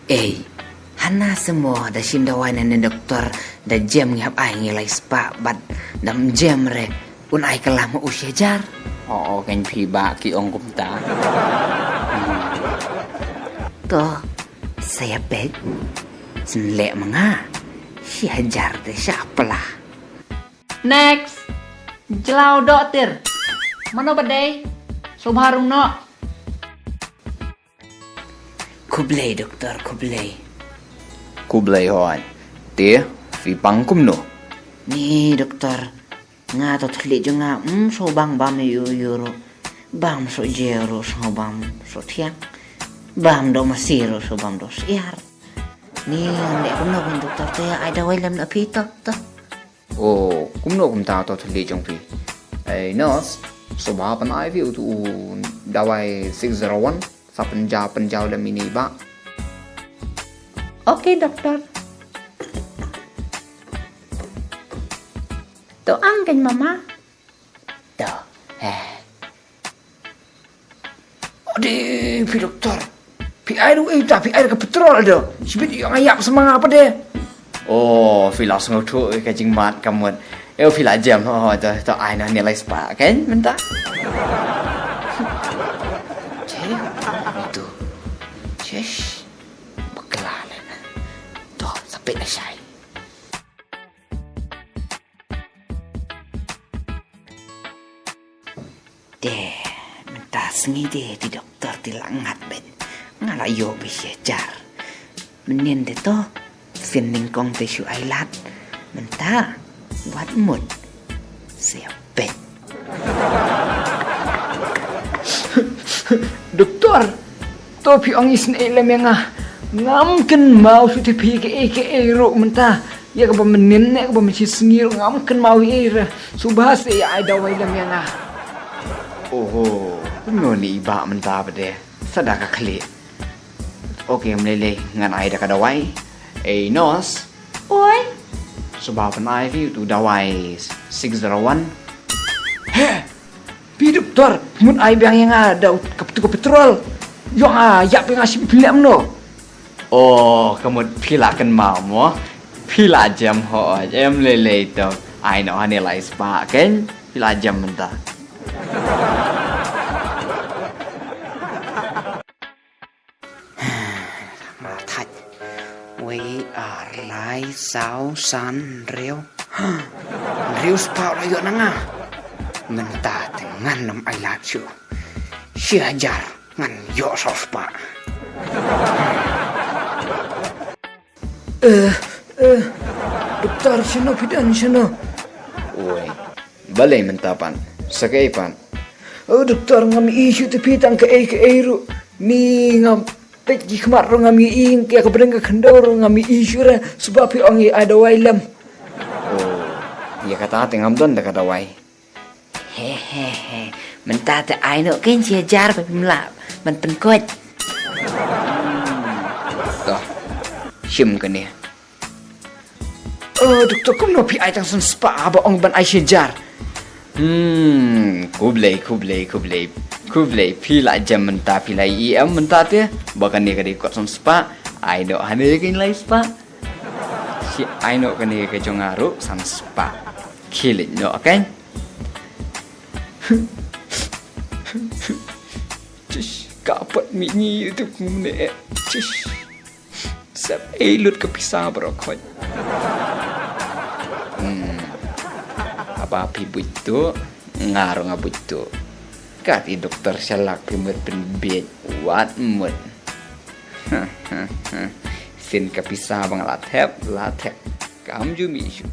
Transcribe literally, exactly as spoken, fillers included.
Ei, hana se mo da shim dawai na ne doktor, da jem ngi hap ai ngi lai spah bad da jem re un ai kylla ma u shi hajar. Oh, oh, kan phi ba ki ong kumta. To, sa ïa peit. Sngewleh ma nga. Shi hajar te sha pla. Next. Jlaw doh tir. Mano ba dei? Subha rung noh. Khublei doktor, khublei. Khublei hoi. Te, phi pang kumno? Ni doktor. Nga to thli jong nga, mm, so bang bam yu yu ru. Bam so je ru so bam so thiang. Bam do masi ru so bam do siar. Ni ngan leh kumno ban doktor te ai dawai lem na phi to, to. Oh, kumno kumta to thli jong phi. Ei nurse, so ba pan ai phi utu u dawai six zero one. Sa pynjaw pynjaw lem ini ba. Okay doktor. To ang kan mama. To. Eh. Odi, phi doktor. Phi ai ruh ita, phi ai ka petrol do. Sibit ïa nga ïap semanga apa deh. Oh, phi la sngewthuh ka jingmut ka mut. Eh, phi la jem, oh, to, to ai na ni lai spah kan mynta. Cek, itu. Cesh. Bakla lah. To, sapit na shai. Te, mynta sngi te, te doktor te la ngat bad nga la ïoh bad shi hajar. Mynnin te to, phin nyngkong te shu ai lad. Mynta, wat mut. Sa ïa peit. Doktor, to phi ong isynei lem ïa nga. Ngam kynmaw shuh te phi kaei kaei ruh mynta. Ïa kaba mynnin ne kaba mynshisngi ruh ngam kynmaw ei ei re. Suba sa ïa ai dawai lem ïa nga. Oho, kumno ni i bah mynta pat de. Sa da ka khlieh. Okay, ym lei lei, ngan ai da ka dawai. Ei nurse. Oi. Suba pynai phi utu dawai six zero one. He. Phi doktor, mut ai biang ïa nga da utu ka petrol. Ïa nga, ïa phi nga shi phi lem no. Oh, ka mut phi la kynmaw mo. Phi la jem ho, ym lei lei to. Ai no, ha ne lai spah kan. Phi la jem mynta. Nga la thait. Wei, ar, lai, saw, san, hynriew. Hynriew spah la ïoh na nga. Mynta te ngan ym ai lad shuh. Shi hajar ngan ïoh saw spah. Eh, eh, doktor, shano phi don, shano? Oi, balei mynta pat? Sa kaei pat? Oh, doktor, ngam ïohi shuh te phi tang kaei kaei ruh. Ni ngam peit ki khmat ruh ngam ïohi, ïa ka bneng ka khyndew ruh ngam ïohi shuh re. Suba phi ong ïa ai dawai lem. Oh, ïa kata te ngam don da ka dawai. He, he, he. Mynta te ai noh kein shi hajar ba phim lah ban pynkhuid. To. Shim kane. Oh, doktor, kumno phi ai tang san spah ba ong ban ai shi hajar? Hmm, khublei, khublei, khublei. Khublei, phi la jem mynta, phi la ïohi mynta te. Ba kane ka dei kot san spah. Ai noh hangne kein lai spah. Shi ai noh kane ka jong nga ruh san spah. Khie leit noh kein. Chish, ka pat mihngi tu kumne. Chish. Sep ei lut ka pisa baroh khoit. Hmm. Haba phi buit tu, nga ruh nga buit tu. Kati doktor shalak phi mut pynbiej wat mut. Sien ka pisa ba nga la thep, la thep. Kam ju mih shuh.